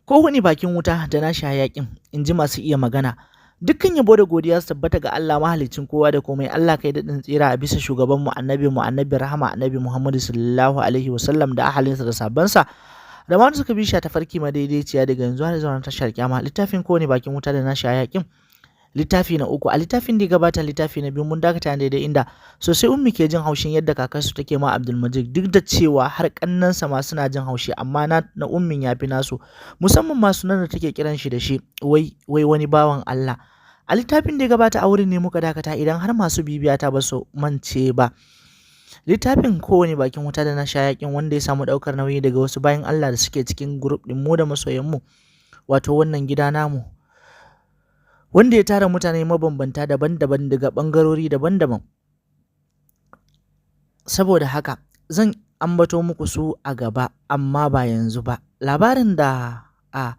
Kowane bakin wuta da nashi hayakin, in ji masu iya magana. Dukkan yabo da godiya su tabbata ga Allah, mahaliccin kowa da komai. Allah kai daɗin tsira a bisa shugaban mu, annabi mu, annabi rahama, Annabi Muhammadu sallallahu alaihi wasallam, da ahalinsa da sahabbansa, da ma suka bi shi ta farki madaidaiciya daga yanzu har zuwa tashar kyama. Littafin Kowane bakin wuta da nashi hayakin, littafi na uku. A littafin da ya gabata, littafi na biyu, mun dakata daidai inda sosai Ummi ke jin haushin yadda kakarsu take ma Abdulmajid, duk da cewa har kannansa ma suna jin haushi, amma na Ummin ya fi nasu, musamman ma sunan da take kiran shi da shi, wai wai wani bawan Allah. A littafin da ya gabata, a wurin ne muka dakata, idan har masu bibiya ta ba su mance ba. Littafin Kowane bakin wuta da nashi hayakin, wanda ya samu daukar nauyi daga wasu bayan Allah da suke cikin group din mu da masoyan mu, wato wannan gida namu wanda ya tara mutane mabambanta daban-daban daga ɓangarori daban-daban. Saboda haka zan ambato muku su a gaba, amma ba yanzu ba. Labarin da a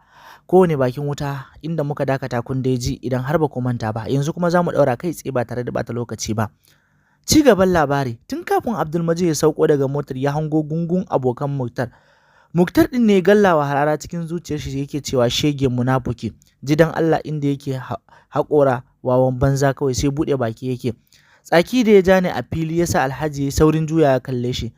Kowane bakin wuta, inda muka dakata kun dai ji, idan har ba ku manta ba. Yanzu kuma za mu ɗaura kai tsaye ba tare da bata lokaci ba. Ci gaban labari: tun kafin Abdulmajid ya sauko daga motar, ya hango gungun abokan Muktar. Muktar ɗin ne gallawa harara, cikin zuciyar shi yake cewa, "Shege, munafuki, jidan Allah inda yake haƙora, wawan banza kawai, sai buɗe baki yake." Tsaki da ya ja ne a fili yasa Alhaji ya saurin juya ya kalle shi.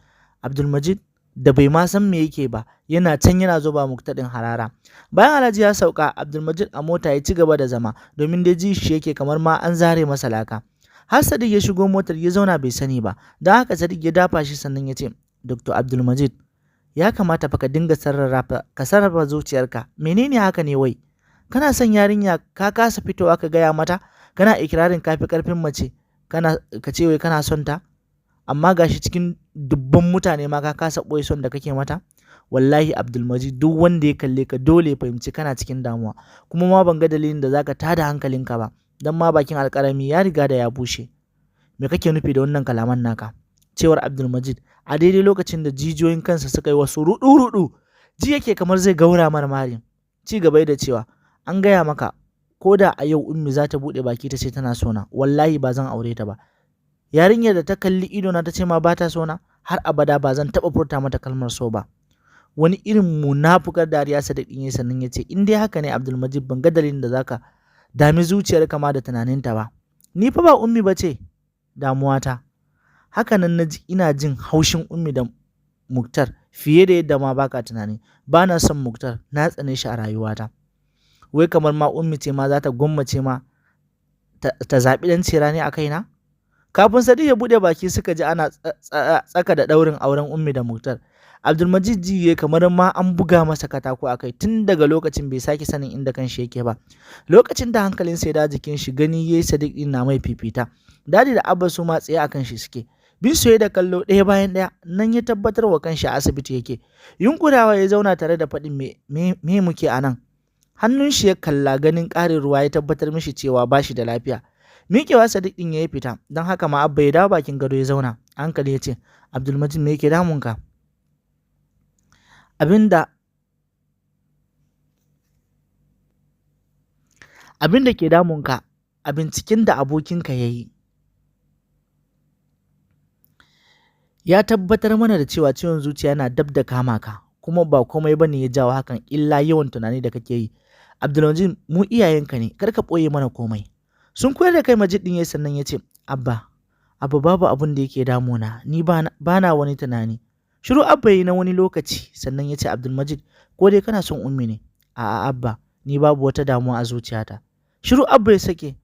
Abdulmajid da bai ma san me yake ba, yana can yana zuba Muktar ɗin harara. Bayan Alhaji ya sauka, Abdulmajid a mota ya ci gaba da zama, domin dai ji shi yake kamar ma an zare masa laka. Har Sadiq ya shigo motar ya zauna bai sani ba, don haka Sadiq ya dafa shi, sannan ya ce, "Dr. Abdulmajid, ya kamata fa ka dinga sarrafa, ka sarrafa zuciyarka. Menene haka ne wai? Kana son yarinya ka kasa fitowa ka gaya mata, kana ikirarin kafi karfin mace, kana ka ce wai kana son ta, amma gashi cikin dubban mutane ma ka kasa ɓoye son da kake mata. Wallahi Abdulmajid, duk wanda ya kalle ka dole ya fahimci kana cikin damuwa. Kuma ma ban ga dalilin da zaka tada hankalinka ba, dan ma bakin alƙalami ya riga da ya bushe." "Me kake nufi da wannan kalaman naka?" cewar Abdulmajid a daidai lokacin da jijiyoyin kansa suka yi wasu rudu-rudu, ji yake kamar zai gaura marmari. Ci gaba da cewa, "An gaya maka, ko da a yau Ummi za ta buɗe baki ta ce tana sona, wallahi ba zan aure ta ba. Yarinyar da ta kalli idona ta ce ma ba ta sona, har abada ba zan taɓa furta mata kalmar so ba." Wani irin munafukar dariya Sadiq ɗin yayi, sannan ya ce, "In dai haka ne Abdulmajid, ban ga dalilin da zaka dami zuciyar kama da tunaninta ba. Ni fa ba Ummi ba ce damuwata. Haka nan na ina jin haushin Ummi da Muktar fiye da yadda ma baka tunani. Ba na son Muktar, na tsane shi a rayuwata. Wai kamar ma Ummi ce ma za ta gwammace ma ta zaɓi ɗan cirani a kaina." Kafin Sadiq ya buɗe baki, suka ji ana tsaka da ɗaurin auren Ummi da Muktar. Abdulmajid ji ya kamar ma an buga masa katako a kai. Tun daga lokacin bai sake sanin inda kanshi yake ba. Lokacin da hankalinsa ya dawo jikin shi, gani yayi Sadiq din na mai fifita. Dadi da Abba su ma tsaye akan shi suke. Bin su da kallo ɗaya bayan ɗaya, nan ya tabbatar wa kanshi a asibiti yake. Yunkurawa ya zauna tare da faɗin, Me me muke a nan?" Hannun shi ya kalla, ganin ƙarin ruwa ya tabbatar mishi cewa ba shi da lafiya. Miƙewa Sadiq ɗin ya yi fita, don haka ma Abba ya dawo bakin gado ya zauna. Hankali ya ce, "Abdulmajid, me yake damunka?" Abinda ke damunka, a binciken da abokinka ya yi, ya tabbatar mana da cewa ciwon zuciya na dab da kama ka, kuma ba komai bane ya jawo hakan illa yawan tunani da kake yi. Abdulmajid, mu iyayenka ne, kar ka ɓoye mana komai. Sun koyar da kai Majid ɗin yayi, sannan ya ce, "Abba, Abba, babu abin da yake damuna, ni ba na wani tunani." Shiru Abba yayi na wani lokaci, sannan ya ce, "Abdulmajid, ko dai kana son Ummi ne?" "A'a Abba, ni babu wata damuwa a zuciyata." Shiru Abba ya sake.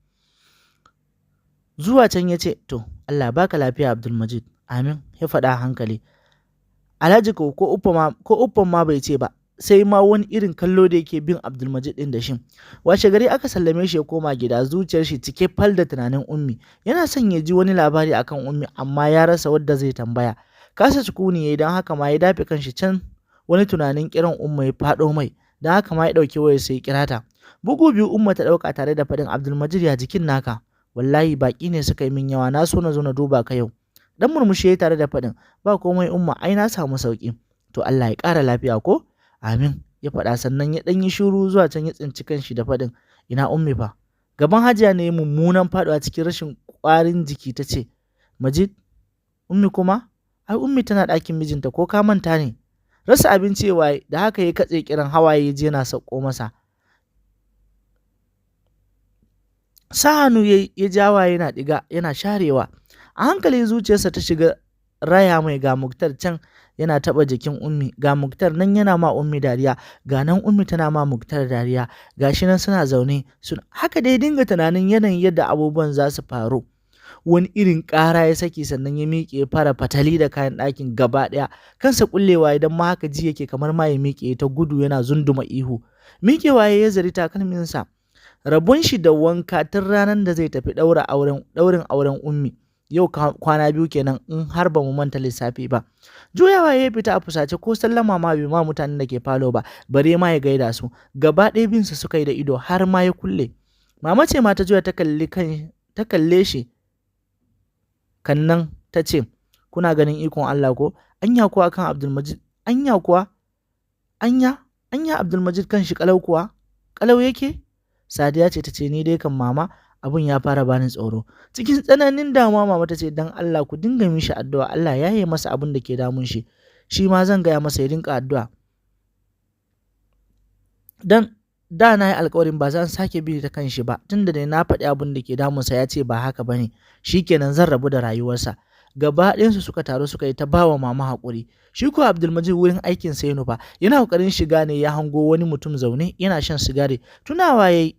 Zuwa can ya ce, "To, Allah baka lafiya, Abdulmajid." "Amin," ya faɗa a hankali. Alhaji ko uffan ma bai ce ba, sai ma wani irin kallo da yake bin Abdulmajid ɗin da shi. Washe gari aka sallame shi ya koma gida, zuciyar shi cike fal da tunanin Ummi. Yana son ya ji wani labari akan Ummi, amma ya rasa wadda zai tambaya. Kasa sukuni yayi, don haka ma ya dafe kanshi. Can wani tunanin kiran Umma ya faɗo mai, don haka ma ya ɗauki wayar sai ya kira ta. Bugu biyu Umma ta ɗauka tare da faɗin, "Abdulmajid, ya jikin naka? Wallahi baƙi ne suka yi min yawa, na so na zo na duba ka yau." Dan murmushi ya tare da faɗin, "Ba komai Umma, ai na samu sauƙi." "To, Allah ya ƙara lafiya ko?" "Amin," ya faɗa, sannan ya ɗan yi shiru. Zuwa can ya tsinci kanshi da faɗin, "Ina Ummi fa?" Gaban Hajiya ne mummunan faɗuwa. Cikin rashin ƙwarin jiki ta ce, "Majid, Ummi kuma? Ai Ummi tana ɗakin mijinta, ko ka manta ne?" Rasa abin cewa da haka ya katse kiran, hawaye ya je yana sauko masa. Sa hannu ya ja hawaye yana ɗiga yana sharewa. A hankali zuciyarsa ta shiga raya mai, ga Muktar can yana taɓa jikin Ummi, ga Muktar nan yana ma Ummi dariya, ga nan Ummi tana ma Muktar dariya, ga shi nan suna zaune suna haka dai, dinga tunanin yanayin yadda abubuwan za su faru. Wani irin ƙara ya saki, sannan ya miƙe ya fara fatali da kayan ɗakin gaba ɗaya. Kansa ƙullewa, idan ma haka ji yake kamar ma ya miƙe ta gudu yana zunduma ihu. Miƙewa ya zari takalminsa. Rabon shi da wanka tun ranar da zai tafi ɗaurin auren Ummi. Yau kwana 2 kenan in har ba mu manta lissafi ba. Juyawa ya fita a fusace, ko sallama ma bai ma mutanen da ke falo ba, bare ma ya gaida su. Gaba ɗaya binsa suka yi da ido har ma ya kulle. Mama ce ma ta juya ta kalle shi kannan ta ce, kuna ganin ikon Allah ko? Anya kuwa kan Abdulmajid, anya kuwa? Anya, anya Abdulmajid kan shi kalau kuwa? Kalau yake? Sadiya ce ta ce, ni dai kan mama abun ya fara bani tsoro. Cikin tsananin damuwa mama ta ce, dan Allah ku dinga mishi addu'a, Allah ya yi masa abun da ke damun shi. Shi ma zan gaya masa ya dinga addu'a. Dan da na yi alkawarin ba zan sake bi ta kanshi ba, tunda dai na faɗi abun da ke damunsa ya ce ba haka bane, shikenan zan rabu da rayuwarsa. Gaba ɗayansu suka taru suka yi ta bawa mama haƙuri. Shi ko Abdulmajid wurin aikin sa ya nufa, yana ƙoƙarin shiga ne ya hango wani mutum zaune yana shan sigari. Tunawa yayi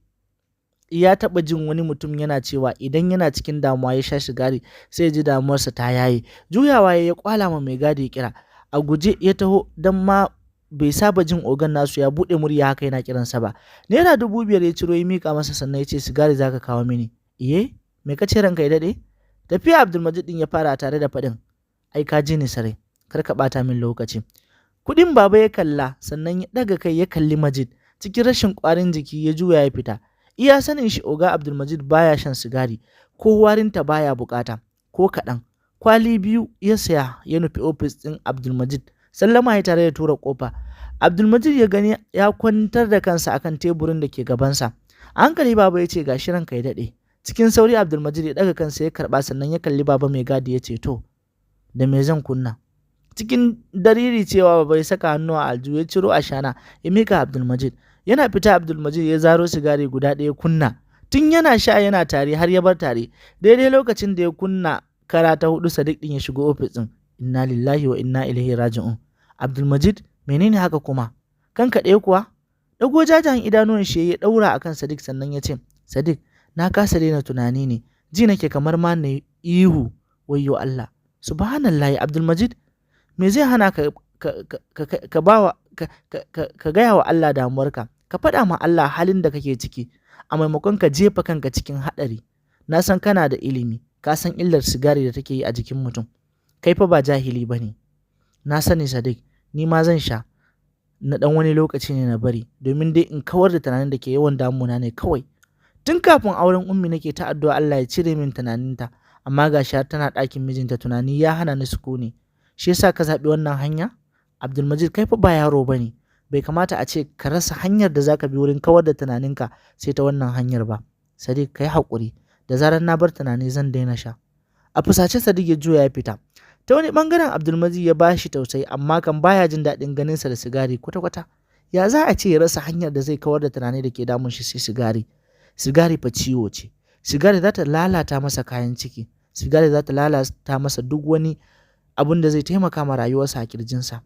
ya taɓa jin wani mutum yana cewa idan yana cikin damuwa ya sha sigari sai ya ji damuwarsa ta yaye. Juyawa ya kwala ma mai gadi kira. A guje ya taho, don ma bai saba jin ogan nasu ya buɗe murya haka yana kiransa ba. ₦5,000 ya ciro ya mika masa, sannan ya ce, sigari zaka kawo mini. Iye, me ka ce ranka ya daɗe? Tafiya Abdulmajid ɗin ya fara tare da faɗin, ai ka ji ni sarai, kar ka ɓata min lokaci. Kuɗin baba ya kalla, sannan ya ɗaga kai ya kalli Majid. Cikin rashin ƙwarin jiki ya juya ya fita. Iya sanin shi oga Abdulmajid baya shan sigari, ko warinta baya bukata, ko kaɗan. Kwali 2 ya saya ya nufi ofis ɗin Abdulmajid. Sallama ya tare da tura ƙofa. Abdulmajid ya gani ya kwantar da kansa akan teburin da ke gabansa. A hankali baba ya ce, gashi ranka ya daɗe. Cikin sauri Abdulmajid ya ɗaga kansa ya karɓa, sannan ya kalli baba mai gadi ya ce, to, da me zan kunna? Cikin dariri cewa baba ya saka hannu a aljihu ya ciro ashana ya mika Abdulmajid. Yana fita Abdulmajid ya zaro sigari guda ɗaya kunna. Tun yana sha yana tari har ya bar tari. Daidai lokacin da ya kunna kara ta 4, Sadiq ɗin ya shigo ofis ɗin. Inna lillahi wa inna ilaihi raji'un. Abdulmajid, menene haka kuma? Kanka ɗaya kuwa? Ɗago jajayen idanuwan shi ya ɗaura akan Sadiq, sannan ya ce, Sadiq, na kasa daina tunani ne. Ji nake kamar ma na ihu, wayyo Allah. Subhanallahi Abdulmajid, me zai hana ka ka bawa ka gaya wa Allah damuwarka? Ka faɗa ma Allah halin da kake ciki, a maimakon ka jefa kanka cikin haɗari. Na san kana da ilimi, ka san illar sigari da take yi a jikin mutum. Kai fa ba jahili ba ne. Na sani Sadiq, ni ma zan sha na ɗan wani lokaci ne na bari, domin dai in kawar da tunanin da ke yawan damuna ne kawai. Tun kafin auren Ummi nake ta addu'a Allah ya cire min tunaninta, amma ga shi tana ɗakin mijinta, tunani ya hana ni sukuni. Shi yasa ka zaɓi wannan hanya? Abdulmajid, kai fa ba yaro ba ne. Bai kamata a ce ka rasa hanyar da zaka bi wurin kawar da tunaninka sai ta wannan hanyar ba. Sadiq, kai haƙuri. Da zarar na bar tunani zan daina sha. A fusace Sadiq ya juya ya fita. Ta wani bangaren Abdulmajid ya bashi tausayi, amma kan baya jin daɗin ganinsa da sigari kwata-kwata. Ya za a ce ya rasa hanyar da zai kawar da tunani da ke damun shi sai sigari? Sigari fa ciwo ce. Sigari za ta lalata masa kayan ciki. Sigari za ta lalata masa duk wani abun da zai taimaka ma rayuwarsa a kirjinsa.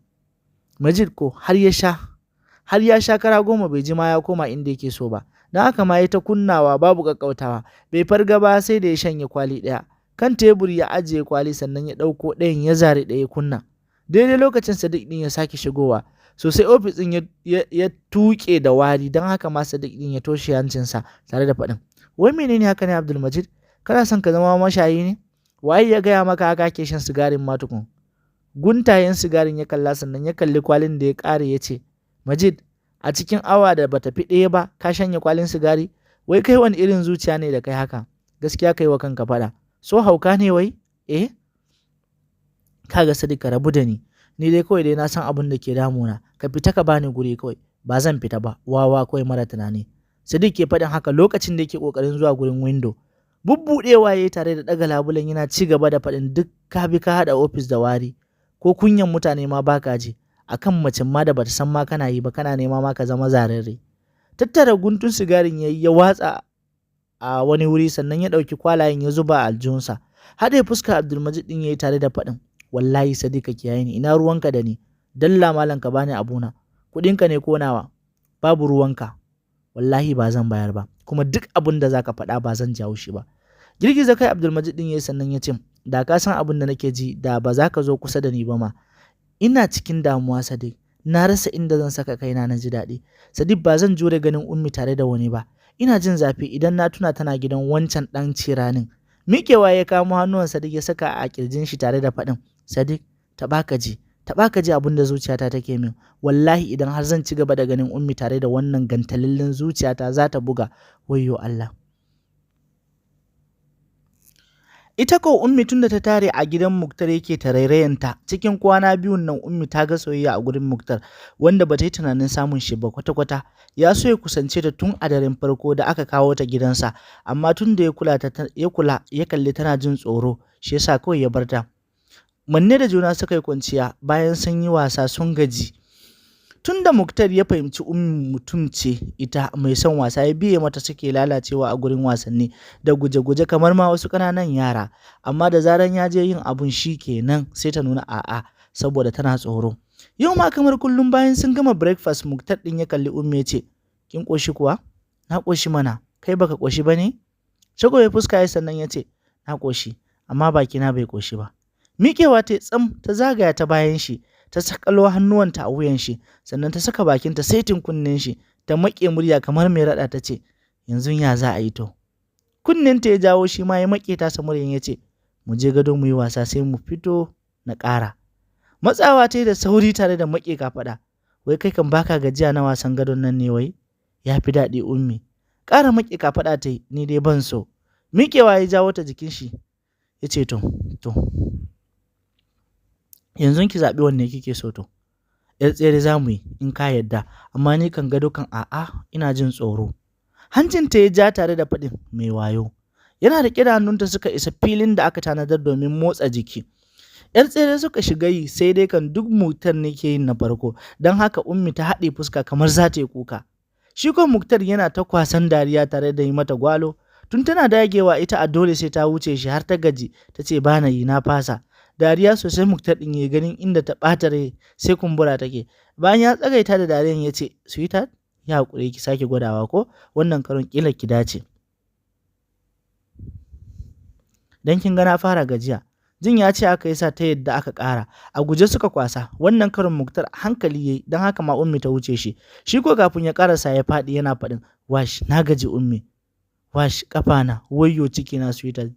Majid ko har ya sha kara 10 bai ji ma ya koma inda yake so ba. Don haka ma ya ta kunnawa babu ƙaƙƙautawa. Bai farga ba sai da ya shanye kwali ɗaya. Kan tebur ya ajiye kwali, sannan ya ɗauko ɗayan ya zare ɗaya kunna. Daidai lokacin Sadiq ɗin ya sake shigowa. Sosai ofis ɗin ya tuƙe da wari, don haka ma Sadiq ɗin ya toshe hancinsa tare da faɗin, wai menene haka ne Abdulmajid? Kana son ka zama mashayi ne? Waye ya gaya maka haka ake shan sigarin ma tukun? Guntayen sigarin ya kalla, sannan ya kalli kwalin da ya ƙare ya ce, Majid, a cikin awa da bata fi ɗaya ba ka shanye kwalin sigari? Wai kai wani irin zuciya ne da kai haka? Gaskiya kai wa kanka faɗa. So hauka ne wai? Eh? Kaga Sadiq, ka rabu da ni. Ni dai kawai dai na san abin da ke damuna. Ka fita ka bani guri kawai. Ba zan fita ba. Wawa kawai mara tunani. Sadiq ke faɗin haka lokacin da yake ƙoƙarin zuwa gurin window. Bubbuɗewa yayi tare da ɗaga labulen yana ci gaba da faɗin, duk ka bi ka haɗa ofis da wari. Ko kunyan mutane ma baka ji. Akan macen ma da bata san ma kana yi ba, kana nema ma ka zama zararre. Tattara guntun sigarin yayi ya watsa a wani wuri, sannan ya ɗauki kwalayen ya zuba a aljihunsa. Haɗe fuska Abdulmajid ɗin yayi tare da faɗin, "Wallahi Sadiq, ka kiyaye ni, ina ruwanka da ni? Dalla malam, ka bani abuna. Kuɗinka ne ko nawa? Babu ruwanka. Wallahi ba zan bayar ba, kuma duk abin da zaka faɗa ba zan jawo shi ba." Girgiza kai Abdulmajid ɗin yayi, sannan ya ce, "Da ka san abin da nake ji, da ba za ka zo kusa da ni ba ma. Ina cikin damuwa, Sadiq. Na rasa inda zan saka kaina na ji daɗi. Sadiq, ba zan jure ganin Ummi tare da wani ba. Ina jin zafi idan na tuna tana gidan wancan ɗan ciranin." Miƙewa ya kamo hannuwan Sadiq ya saka a kirjin shi tare da faɗin, "Sadiq, taɓa ka ji, taɓa ka ji abin da zuciyata take min. Wallahi idan har zan ci gaba da ganin Ummi tare da wannan gantalillin, zuciyata za ta buga. Wayyo Allah." Ita ko Ummi, tunda ta tare a gidan Muktar yake tarairayanta. Cikin kwana biyun nan Ummi ta ga soyayya a gurin Muktar wanda bata yi tunanin samun shi ba kwata-kwata. Ya so ya kusance ta tun a daren farko da aka kawo ta gidansa, amma tun da ya kula ya kula ya kalli tana jin tsoro, shi yasa kawai ya bar ta. Manne da juna suka yi kwanciya bayan sun yi wasa sun gaji. Tun da Muktar ya fahimci Ummi mutum ce ita mai son wasa, ya biye mata, suke lalacewa a gurin wasanni da guje-guje kamar ma wasu ƙananan yara. Amma da zaran ya je yin abun, shi kenan sai ta nuna a'a, saboda tana tsoro. Yau ma kamar kullum, bayan sun gama breakfast, Muktar ɗin ya kalli Ummi ya ce, "Kin ƙoshi kuwa?" "Na ƙoshi mana, kai baka ƙoshi ba ne?" Shagobe fuska ya, sannan ya ce, "Na ƙoshi, amma bakina bai ƙoshi ba." Miƙewa ta tsam ta zagaya ta bayan shi, ta sakalo hannuwanta a wuyan shi, sannan ta saka bakinta saitin kunnen shi, ta maƙe murya kamar mai raɗa ta ce, "Yanzu ya za a yi to?" Kunnenta ya jawo, shi ma ya maƙe tasa muryan ya ce, "Mu je gado mu yi wasa, sai mu fito na ƙara." Matsawa ta yi da sauri tare da maƙe kafaɗa. "Wai kai kan baka gajiya na wasan gadon nan ne wai?" "Ya fi daɗi, Ummi." Ƙara maƙe kafaɗa ta yi, "Ni dai ban so." Miƙewa ya jawo ta jikin shi ya ce, To, yanzu ki zaɓi wanne kike so to. 'Yar tsere za mu yi in ka yarda, amma ni kan gado kan a'a, ina jin tsoro." Hancinta ya ja tare da faɗin, "Mai wayo." Yana riƙe da hannunta suka isa filin da aka tanadar domin motsa jiki. 'Yar tsere suka shiga yi, sai dai kan duk Muktar ne ke yin na farko, don haka Ummi ta haɗe fuska kamar za ta yi kuka. Shi ko Muktar yana ta kwasan dariya tare da yi mata gwalo. Tun tana dagewa ita a dole sai ta wuce shi har ta gaji ta ce, "Ba na yi, na fasa." Dariya sosai Muktar ɗin ya ganin inda ta ɓata rai sai kumbura take. Bayan ya tsagaita da dariyan ya ce, "Sweetheart, ya haƙuri, ki sake gwadawa ko wannan karon ƙila ki dace. Dan kin ga na fara gajiya." Jin ya ce aka yi sa ta yadda aka ƙara. A guje suka kwasa. Wannan karon Muktar hankali yayi, don haka ma Ummi ta wuce shi. Shi ko kafin ya ƙarasa ya faɗi yana faɗin, "Wash, na gaji Ummi. Wash, ƙafana, wayyo cikina, sweetheart.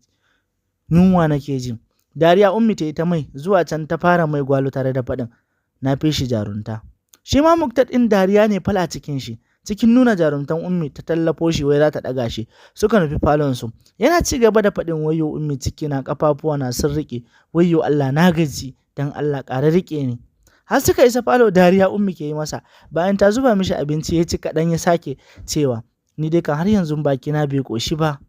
Yunwa nake ji." Dariya Ummi ta yi ta mai, zuwa can ta fara mai gwalo tare da faɗin, "Na fi shi jarunta." Shi ma Muktar ɗin dariya ne fal a cikin shi. Cikin nuna jarumtan Ummi ta tallafo shi wai za ta ɗaga shi. Suka nufi falon su. Yana ci gaba da faɗin, "Wayyo Ummi, cikina, ƙafafuwa na sun riƙe. Wayyo Allah, na gaji. Dan Allah ƙara riƙe ni." Har suka isa falo dariya Ummi ke yi masa. Bayan ta zuba mishi abinci ya ci kaɗan ya sake cewa, "Ni dai kan har yanzu bakina bai ƙoshi ba."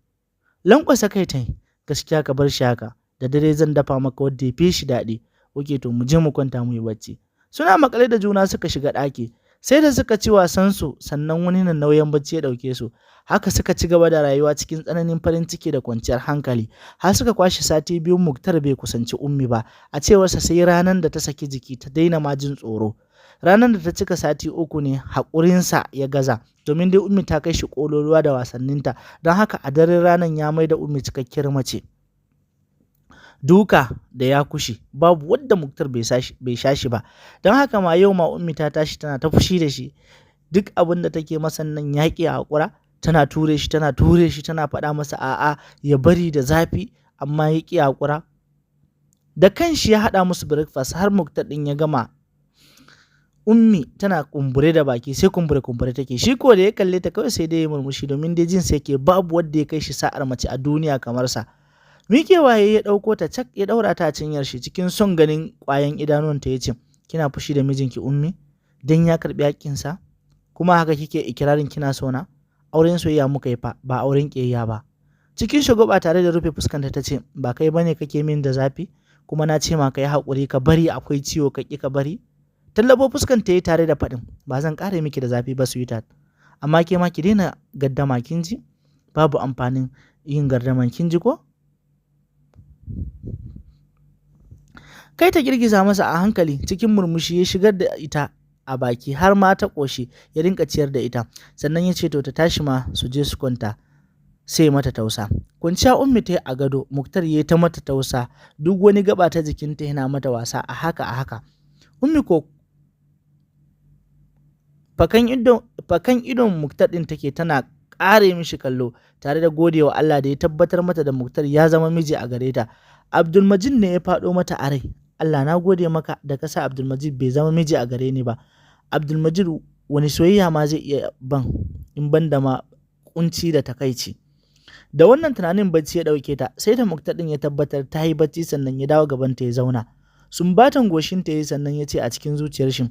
Lankwasa kai ta yi, "Gaskiya ka bar shi haka. Da dare zan dafa maka wadda ya fi shi daɗi." "Okay to, mu je mu kwanta mu yi bacci." Suna makale da juna suka shiga ɗaki. Sai da suka ci wasansu sannan wani nan nauyin bacci ya ɗauke su. Haka suka ci gaba da rayuwa cikin tsananin farin ciki da kwanciyar hankali. Har suka kwashe sati 2 Muktar bai kusanci Ummi ba. A cewarsa sai ranar da ta saki jiki ta daina ma jin tsoro. Ranar da ta cika sati 3 ne haƙurinsa ya gaza, domin dai Ummi ta kai shi ƙololuwa da wasanninta, don haka a daren ranar ya mai da Ummi cikakkiyar mace. Duka da ya kushe, babu wadda Muktar bai sha shi ba, don haka ma yau ma Ummi ta tashi tana ta fushi da shi. Duk abin da take masa nan ya ƙi haƙura, tana ture shi, tana ture shi, tana faɗa masa a'a ya bari da zafi, amma ya ƙi haƙura. Da kanshi ya haɗa musu breakfast har Muktar ɗin ya gama. Ummi tana kumbure da baki, sai kumbure kumbure take. Shi ko da ya kalle ta kawai sai dai ya murmushi, domin dai jin sai ke babu wanda ya kai shi sa'ar mace a duniya kamar sa. Miƙewa ya ɗauko ta cak ya ɗaura ta a cinyar shi, cikin son ganin ƙwayan idanuwanta ya ce, "Kina fushi da mijinki Ummi dan ya karɓi haƙƙinsa? Kuma haka kike ikirarin kina so na? Auren soyayya muka yi fa, ba auren ƙiyayya ba." Cikin shagwaba tare da rufe fuskanta ta ce, "Ba kai bane kake min da zafi? Kuma na ce ma ka yi haƙuri ka bari, akwai ciwo ka ƙi ka bari." Tallabo fuskan ta yi tare da faɗin, ba zan ƙara miki da zafi ba sweetheart, amma ke ma ki daina gaddama, kin ji? Babu amfanin yin gardaman, kin ji ko? Kai ta girgiza masa a hankali cikin murmushi ya shigar da ita a baki har ma ta ƙoshi, ya rinka ciyar da ita. Sannan ya ce to ta tashi ma su je su kwanta, sai mata tausa. Kwanciya Ummi ta yi a gado, Muktar ya ta mata tausa, duk wani gaba ta jikinta yana mata wasa a haka a haka. Ummi ko fakan idon Muktar ɗin take tana ƙare mishi kallo tare da godewa Allah da ya tabbatar mata da Muktar ya zama miji a gare ta. Abdulmajid ne ya faɗo mata a rai. Allah na gode maka da ka sa Abdulmajid bai zama miji a gare ni ba. Abdulmajid wani soyayya ma zai iya ban in ban da ma kunci da takaici. Da wannan tunanin bacci ya ɗauke ta, sai da Muktar ɗin ya tabbatar ta yi bacci sannan ya dawo gabanta ya zauna. Sumbatan goshinta ya yi sannan ya ce a cikin zuciyar shi,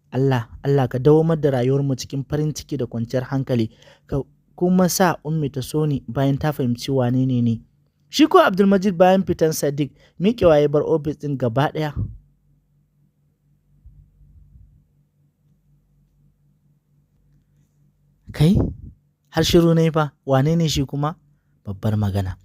Allah, Allah ka dawamar da rayuwarmu cikin farin ciki da kwanciyar hankali, ka kuma sa Ummi ta so ni bayan ta fahimci wane ne ni. Shi ko Abdulmajid bayan fitan Sadiq miƙewa ya bar ofis ɗin gaba ɗaya. Kai, har shiru ne fa, wane ne shi kuma? Babbar magana.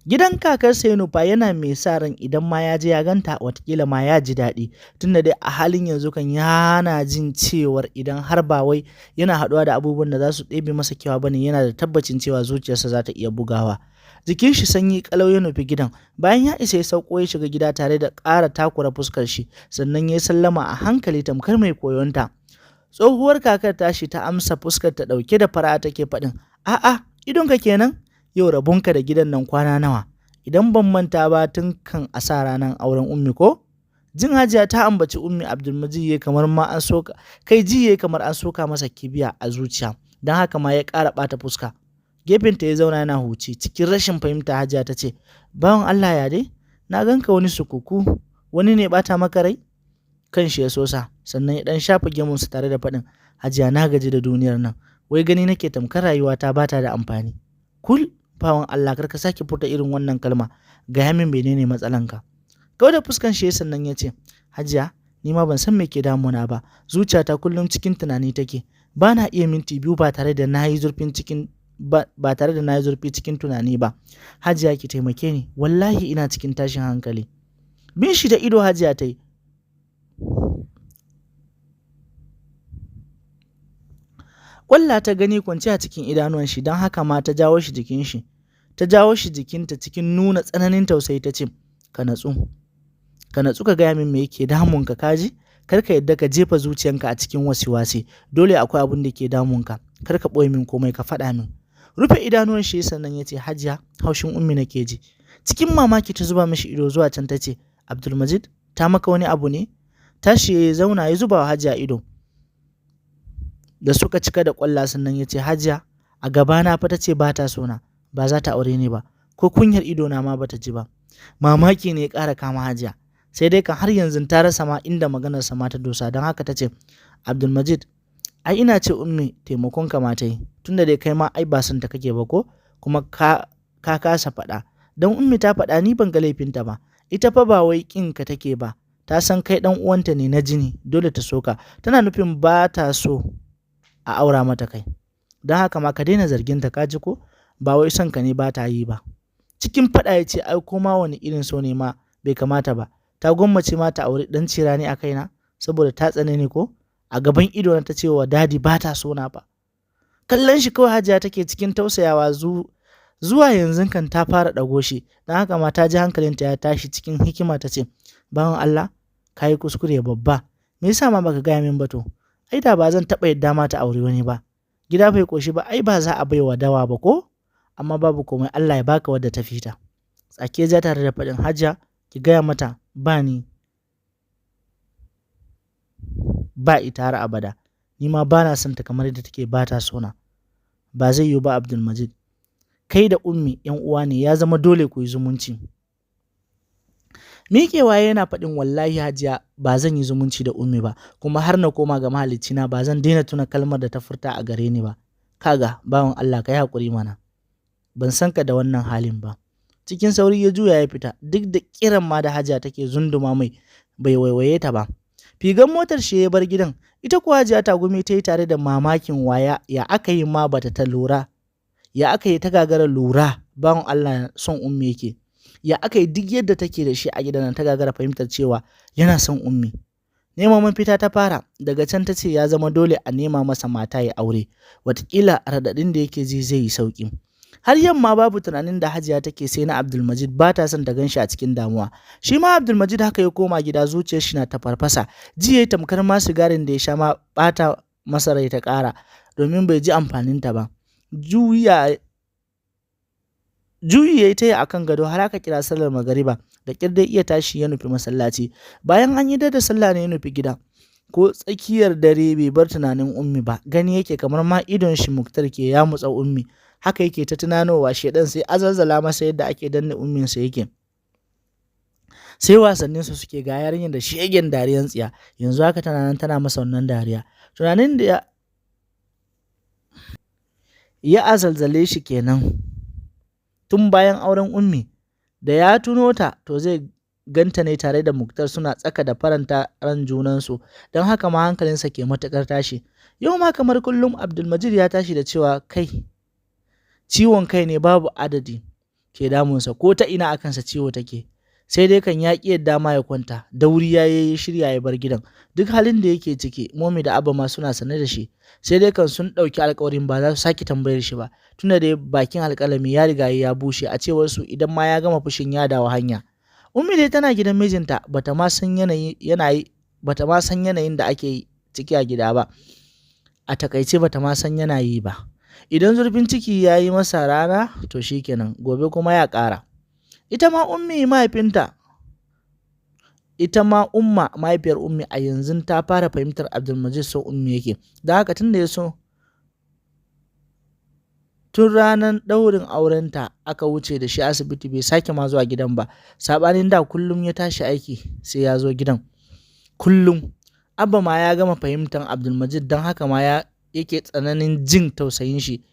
Gidan kakarsa ya nufa yana mai sa ran idan ma ya je ya ganta watakila ma ya ji daɗi, tunda dai a halin yanzu kan yana jin cewar idan har ba wai yana haɗuwa da abubuwan da za su ɗebe masa kewa bane, yana da tabbacin cewa zuciyarsa za ta iya bugawa. Jikin shi sanyi kalau ya nufi gidan. Bayan ya isa ya sauko ya shiga gida tare da ƙara takura fuskar shi, sannan ya yi sallama a hankali tamkar mai koyonta. Tsohuwar kakar tashi ta amsa fuskar ta ɗauke da fara'a take faɗin, a'a, idonka kenan? Yau rabonka da gidan nan kwana nawa? Idan ban manta ba tun kan a sa ranar auren Ummi ko? Jin Hajiya ta ambaci Ummi, Abdulmajid ya kamar ma an soka kai ji ya kamar an soka masa kibiya a zuciya, don haka ma ya ƙara ɓata fuska. Gefenta ya zauna yana huci cikin rashin fahimta. Hajiya ta ce, bawan Allah ya dai, na ganka wani sukuku, wani ne ɓata maka rai? Kanshi ya sosa sannan ya ɗan shafa gemunsa tare da faɗin, Hajiya na gaji da duniyar nan, wai gani nake tamkar rayuwata ba ta da amfani. Kul, bawan Allah kar ka sake furta irin wannan kalma, gaya min menene matsalanka. Kawai da fuskan shi sannan ya ce, Hajiya ni ma ban san me ke damuna ba, zuciyata kullum cikin tunani take, ba na iya minti biyu ba tare da na yi zurfin cikin ba tare da na yi zurfi cikin tunani ba. Hajiya ki taimake ni, wallahi ina cikin tashin hankali. Bin shi da ido Hajiya ta yi. Kwalla ta gani kwance a cikin idanuwan shi, don haka ma ta jawo shi jikin shi. Ta jawo shi jikinta cikin nuna tsananin tausayi ta ce, ka natsu. Ka natsu ka gaya min me yake damunka kaji? Kar ka yadda ka jefa zuciyanka a cikin wasiwasi. Dole akwai abin da ke damunka. Kar ka ɓoye min komai, ka faɗa min. Rufe idanuwan shi sannan ya ce, Hajiya, haushin Ummi nake ji. Cikin mamaki ta zuba mishi ido zuwa can ta ce, Abdulmajid, ta maka wani abu ne? Tashi ya zauna ya zuba wa Hajiya ido da suka cika da ƙwalla sannan ya ce, Hajiya, a gabana fa ta ce ba ta so na, ba za ta aure ni ba, ko kunyar ido na ma bata ji ba. Mamaki ne ya ƙara kama Hajiya, sai dai kan har yanzu ta rasa ma inda maganar sa ma ta dosa, don haka ta ce, Abdulmajid, ai ina ce Ummi taimakon ka ma ta yi, tunda dai kai ma ai ba son ta kake ba ko, kuma ka kasa faɗa. Don Ummi ta faɗa ni ban ga laifinta ba, ita fa ba wai ƙin ka take ba, ta san kai ɗan uwanta ne na jini, dole ta soka, tana nufin ba ta so a aura mata kai, don haka ma ka daina zargin ta, kaji ko? Ba wai son ka ne ba ta yi ba. Cikin faɗa ya ce, ai ko ma wani irin so ne ma bai kamata ba, ta gwammace ma ta auri ɗan cirani a kaina saboda ta tsane ni ko? A gaban ido na ta ce wa dadi ba ta so na ba. Kallon shi kawai Hajiya take cikin tausayawa, zuwa yanzu kan ta fara ɗago shi, don haka ma ta ji hankalinta ya tashi. Cikin hikima ta ce, bawan Allah ka yi kuskure babba, me yasa ma baka gaya min ba to? Ai da ba zan taɓa yadda ma ta aure wani ba. Gida bai ƙoshi ba ai ba za a baiwa dawa ba ko? Amma babu komai, Allah ya baka wadda ta fita. Tsake ja tare da faɗin, Hajiya ki gaya mata ba ni ba ita har abada, ni ma ba na son ta kamar yadda take ba ta so na. Ba zai yiwu ba Abdulmajid, kai da Ummi yan uwa ne, ya zama dole ku yi zumunci. Miƙewa yana faɗin, wallahi Hajiya ba zan yi zumunci da Ummi ba, kuma har na koma ga mahaliccina ba zan daina tuna kalmar da ta furta a gare ni ba. Kaga bawan Allah ka yi haƙuri mana, ban san ka da wannan halin ba. Cikin sauri ya juya ya fita, duk da kiran ma da Hajiya take zunduma mai bai waiwaye ta ba. Figan motar shi ya bar gidan. Ita kuwa Hajiya tagumi ta yi tare da mamakin waya ya aka yi ma bata ta lura. Ya aka yi ta gagara lura bawan Allah son Ummi yake. Ya aka yi duk yadda take da shi a gidan nan ta gagara fahimtar cewa yana son Ummi. Neman mafita ta fara, daga can ta ce ya zama dole a nema masa mata ya aure, wataƙila raɗaɗin da yake ji zai yi sauƙi. Har yamma babu tunanin da Hajiya take sai na Abdulmajid, ba ta son ta gan shi a cikin damuwa. Shi ma Abdulmajid haka ya koma gida, zuciyar shi na ta farfasa. Ji yayi tamkar ma sigarin da ya sha ma ɓata masa rai ta ƙara, domin bai ji amfanin ta ba. Juyi ya yi ta yi a kan gado har aka kira sallar magariba, da ƙyar dai iya tashi ya nufi masallaci. Bayan an yi da sallah ne ya nufi gida. Ko tsakiyar dare bai bar tunanin Ummi ba, gani yake kamar ma idon shi Muktar ke ya mutsa Ummi. Haka yake ta tunanowa, shedan sai azazzala masa yadda ake danne umminsa yake. Sai wasannin su suke, ga yarinyar da shegen dariyan tsiya, yanzu haka tana nan tana masa wannan dariya. Tunanin da ya azalzale shi kenan tun bayan auren Ummi, da ya tuno ta to zai ganta ne tare da Muktar suna tsaka da faranta ran junansu, don haka ma hankalinsa ke matuƙar tashi. Yau ma kamar kullum Abdulmajid ya tashi da cewa kai ciwon kai ne babu adadi ke damunsa, ko ta ina a kansa ciwo take. Sai dai kan ya ƙi yadda ma ya kwanta, dauri ya yi shirya ya bar gidan. Duk halin da yake ciki, Momi da Abba ma suna sane da shi, sai dai kan sun ɗauki alƙawarin ba za su sake tambayar shi ba, tunda dai bakin alƙalami ya riga ya bushe a cewar su, idan ma ya gama fushin ya dawo hanya. Ummi dai tana gidan mijinta, bata ma san yanayi yanayi bata ma san yanayin da ake ciki a gida ba. A takaice bata ma san yana yi ba. Idan zurfin ciki ya yi masa rana to shikenan, gobe kuma ya ƙara. Ita ma Umma mahaifiyar Ummi a yanzu ta fara fahimtar Abdulmajid son Ummi yake. Don haka tun da ya so tun ranar ɗaurin aurenta aka wuce da shi asibiti bai sake ma zuwa gidan ba. Saɓanin da kullum ya tashi aiki sai ya zo gidan. Kullum. Abba ma ya gama fahimtar Abdulmajid, don haka ma ya yake tsananin jin tausayin shi.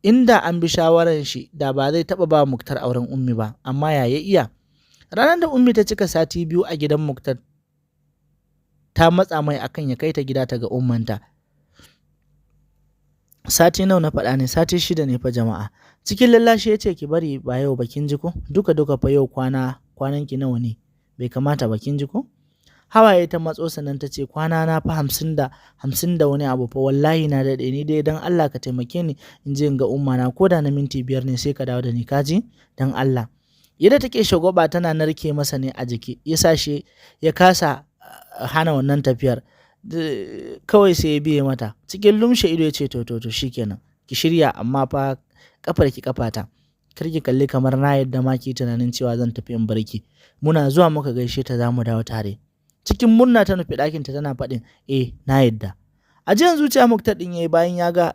Inda an bi shawaran shi da ba zai taɓa ba Muktar auren Ummi ba, amma ya ya iya. Ranar da Ummi ta cika sati 2 a gidan Muktar, ta matsa mai akan ya kai ta gida ta ga ummanta. Sati nawa na faɗa ne? Sati 6 ne fa jama'a. Cikin lallashi ya ce ki bari ba yau ba, kin ji ko? Duka duka fa yau kwanan ki nawa ne? Bai kamata ba, kin ji ko? Hawaye ta matso sannan ta ce kwana na fa 50 da wani abu fa, wallahi na daɗe ni dai, dan Allah ka taimake ni in je in ga umma na ko da na minti 5 ne, sai ka dawo da ni, ka ji? Dan Allah. Yadda take shagwaba tana narke masa ne a jiki, ya sa shi ya kasa hana wannan tafiyar. Kawai sai ya biye mata. Cikin lumshe ido ya ce to to to shikenan, ki shirya, amma fa kafar ki kafata. Kar ki kalli kamar na yadda ma ki tunanin cewa zan tafi in barki. Muna zuwa muka gaishe ta za mu dawo tare. Cikin murna ta nufi ɗakinta tana faɗin eh na yadda. Ajiyan zuciya Muktar ɗin yayi bayan ya ga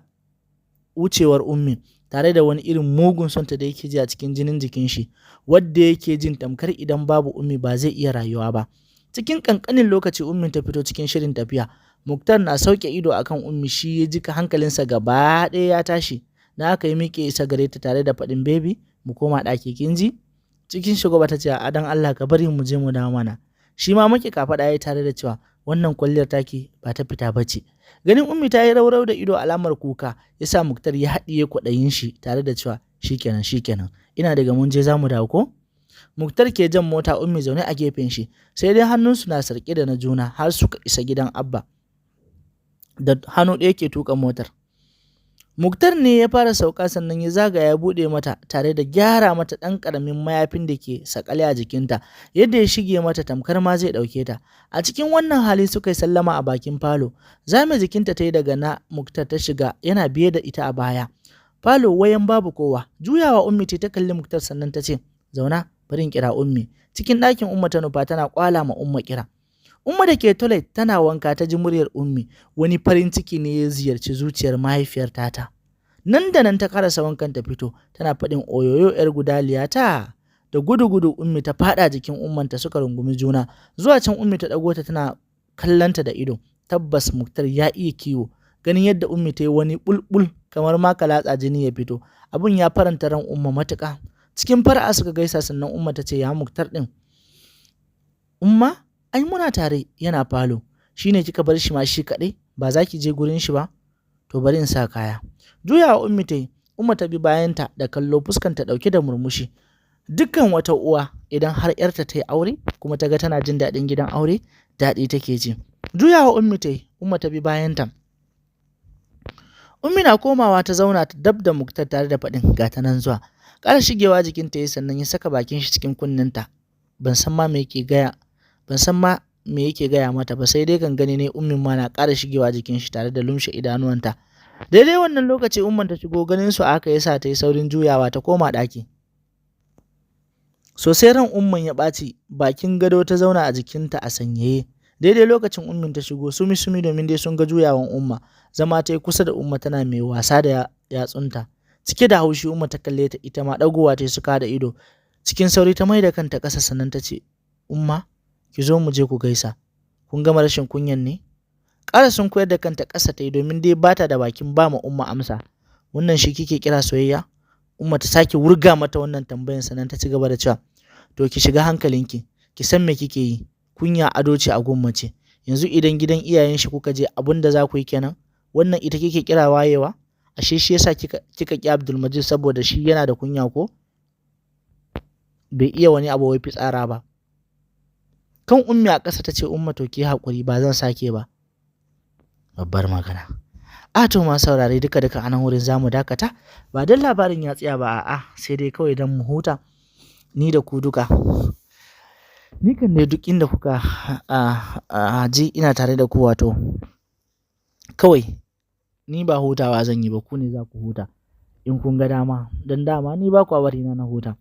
wucewar Ummi tare da wani irin mugun sonta da yake ji a cikin jinin jikin shi, wadda yake jin tamkar idan babu Ummi ba zai iya rayuwa ba. Cikin ƙanƙanin lokaci Ummi ta fito cikin shirin tafiya. Muktar na sauke ido akan Ummi, shi ya ji hankalinsa gaba ɗaya ya tashi. Na aka yi miƙe isa gare ta tare da faɗin baby mu koma ɗaki, kin ji? Cikin shagwaba ta ce a dan Allah ka bari mu je mu dawo mana. Shi ma maki kafaɗa ya tare da cewa wannan kwalliyar taki ba ta fita ba ce. Ganin Ummi ta yi raurau da ido alamar kuka ya sa Muktar ya haɗiye kwaɗayin shi tare da cewa shikenan shikenan, ina daga mun je za mu dawo ko? Muktar ke jan mota, Ummi zaune a gefen shi, sai dai hannunsu na sarƙe da na juna har suka isa gidan Abba. Da hannu ɗaya ke tuƙa motar. Muktar ne ya fara sauka sannan ya zagaya ya buɗe mata tare da gyara mata ɗan ƙaramin mayafin da ke saƙale a jikinta, yadda ya shige mata tamkar ma zai ɗauke ta. A cikin wannan hali suka yi sallama a bakin falo. Zame jikinta ta yi daga na Muktar ta shiga, yana biye da ita a baya. Falo wayan babu kowa. Juyawa Ummi ta kalli Muktar sannan ta ce, zauna, bari in kira Ummi. Cikin ɗakin Umma ta nufa tana kwala ma Umma kira. Umma da ke toilet tana wanka ta ji muryar Ummi, wani farin ciki ne ya ziyarci zuciyar mahaifiyar tata. Nan da nan ta karasa wankan ta fito, tana faɗin oyoyo ‘yar gudaliya ta. Da gudu-gudu Ummi ta faɗa jikin ummanta suka rungumi juna. Zuwa can Ummi ta ɗago ta tana kallonta da ido. Tabbas Muktar ya iya kiwo. Ganin yadda Ummi ta yi wani bulbul kamar ma ka latsa jini ya fito. Abun ya faranta ran Umma matuƙa. Cikin fara'a suka gaisa sannan Umma ta ce ya Muktar ɗin. Umma Ai muna tare, yana falo. Shine kika bar shi ma shi kaɗai, ba za ki je gurin shi ba? To bari in sa kaya. Juyawa Ummi ta yi, Umma ta bi bayanta da kallo, fuskanta ɗauke da murmushi. Dukkan wata uwa, idan har ‘yarta ta yi aure kuma ta ga tana jin daɗin gidan aure, daɗi take ji. Juyawa Ummi ta yi, Umma ta bi bayanta. Ummi na komawa ta zauna ta dab da Muktar tare da faɗin, "Ga ta nan zuwa." Ƙara shigewa jikinta ya, sannan ya saka bakin shi cikin kunninta. Ban san ma me yake gaya mata ba, sai dai kan gani ne Ummin ma na ƙara shigewa jikin shi tare da lumshe idanuwanta. Daidai wannan lokaci Umman ta shigo. Ganin su aka yasa ta yi saurin juyawa ta koma ɗaki. Sosai ran Umman ya ɓaci, bakin gado ta zauna a jikinta a sanyaye. Daidai lokacin Ummin ta shigo sumi sumi, domin dai sun ga juyawan Umma. Zama ta yi kusa da Umma tana mai wasa da yatsunta. Cike da haushi Umma ta kalle ta, ita ma ɗagowa ta suka da ido. Cikin sauri ta mai da kanta ƙasa, sannan ta ce, "Umma, ki zo mu je ku gaisa. Kun gama rashin kunyan ne?" Ƙara sun koyar da kanta ƙasa ta yi, domin dai bata da bakin ba ma Umma amsa. "Wannan shi kike kira soyayya?" Umma ta sake wurga mata wannan tambayan, sannan ta ci gaba da cewa, "To ki shiga hankalinki, ki san me kike yi. Kunya ado ce a gun mace. Yanzu idan gidan iyayen shi kuka je, abin da za ku yi kenan? Wannan ita kike kira wayewa? Ashe shi yasa kika ki Abdulmajid, saboda shi yana da kunya ko? Bai iya wani abu wai fitsara ba." Kan Ummi a ƙasa, ta ce, "Umma, to ki haƙuri, ba zan sake ba." Babbar magana. A to, ma saurare, duka duka a nan wurin zamu dakata. Ba don labarin ya tsaya ba, a'a, sai dai kawai don mu huta ni da ku duka. Ni kan ne duk inda kuka ji ina tare da ku, wato kawai ni ba hutawa zan yi ba, ku ne za ku huta in kun ga dama. Don dama ni ba kwa bari na na huta.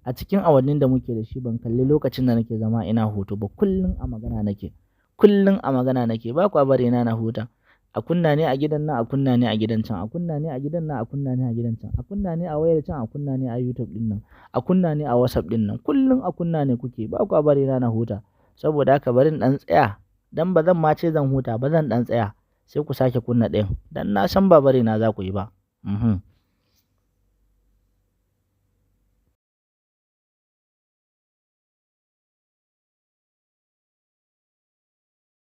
A cikin awannin da muke da shi, ban kalli lokacin da nake zama ina hutu ba. Kullum a magana nake, kullum a magana nake. Ba kwa bari na na huta. A kunna ne a gidan nan, a kunna ne a gidan can, a kunna ne a gidan nan, a kunna ne a gidan can, a kunna ne a wayar can, a kunna ne a YouTube din nan, a kunna ne a WhatsApp din nan. Kullum a kunna ne kuke, ba kwa bari na na huta. Saboda haka bari in dan tsaya, dan ba zan ma ce zan huta ba, zan dan tsaya, sai ku sake kunna ɗayan, dan na san ba bari na za ku yi ba.